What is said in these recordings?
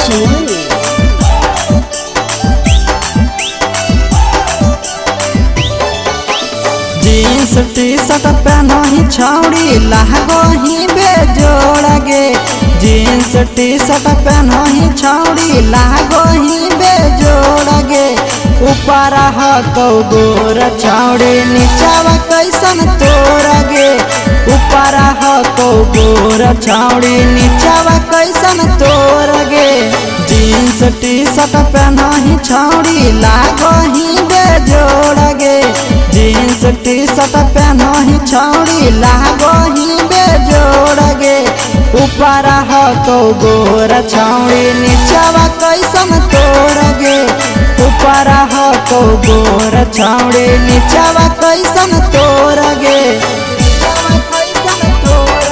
Chennai. Jeans T shirt पहनही छौड़ी लागही बेजोड़ गे। जीन्स टी शर्ट पहनही छौड़ी लागही बेजोड़ गे। ऊपर हकौ गोर छौड़ी नीचावा कैसन तोर गे। ऊपर हकौ गोर छौड़ी नीचावा कैसन तोर गे। जीन्स टी शर्ट पहनही छौड़ी लागही बेजोड़ गे। जीन्स टी शर्ट पहनही छौड़ी लागही बेजोड़ गे। ऊपर हकौ गोर छौड़ी नीचावा कैसन तोर गे। ऊपर हकौ गोर छौड़ी नीचावा कैसन तोर गे। नीचावा कैसन तोर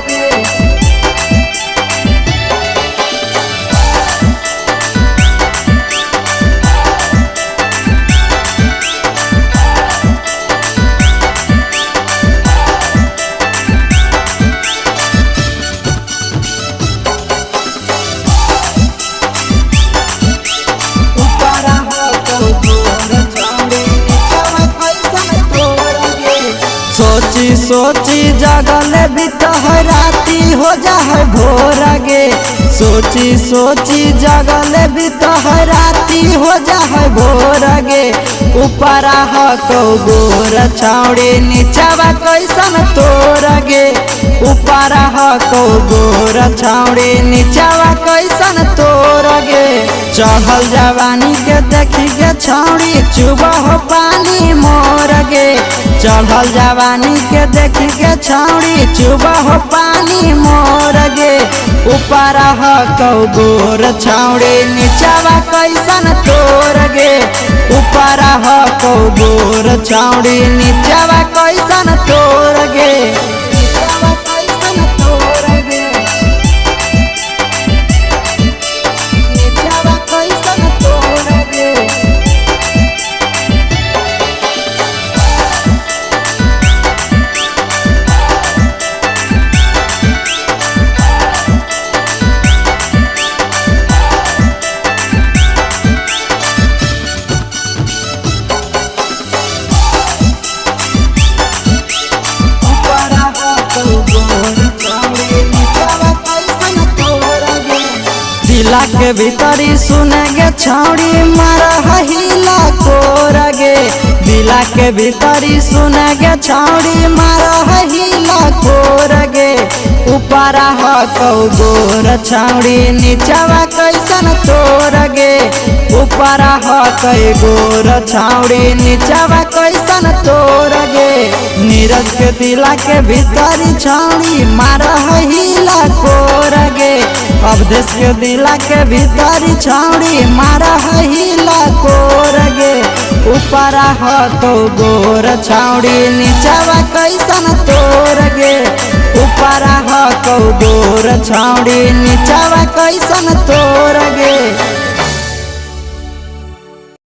गे। सोची सोची जगल बीत है राती हो जा है भोर गे। सोची सोची जगल बीत है राती हो जा है भोर गे। ऊपर हकौ गोर छौड़ी नीचावा कैसन तोर गे। ऊपर हकौ गोर छौड़ी नीचावा कैसन तोर गे। चढ़ल जवानी के देखी के छौड़ी चुबह पानी मोर गे। चढ़ल जवानी के देखी के छौड़ी चुबह पानी मोर गे। ऊपर हकौ गोर छौड़ी नीचावा कैसन तोर गे। ऊपर हकौ गोर छौड़ी नीचावा कैसन तोर गे। नीचावा कैसन तोर गे। नीचावा कैसन तोर गे। दिला के भीतरी सुने गे छौड़ी मारा हिला कोर गे। दिला के भीतरी सुने गे छौड़ी मारा हिला कोर गे। ऊपर हकौ गोर छौड़ी नीचावा कैसन तोर गे। ऊपर हकै गोर छौड़ी नीचावा कैसन तोर गे। नीरज के दिला के भीतरी छौड़ी मारा हिला कोर गे। अवधेश के दिला के भीतरी छौड़ी मारा हिला कोर गे। ऊपर हकौ गोर छौड़ी नीचावा कैसन तोर गे। ऊपर हकौ गोर छौड़ी नीचावा कैसन तोर गे।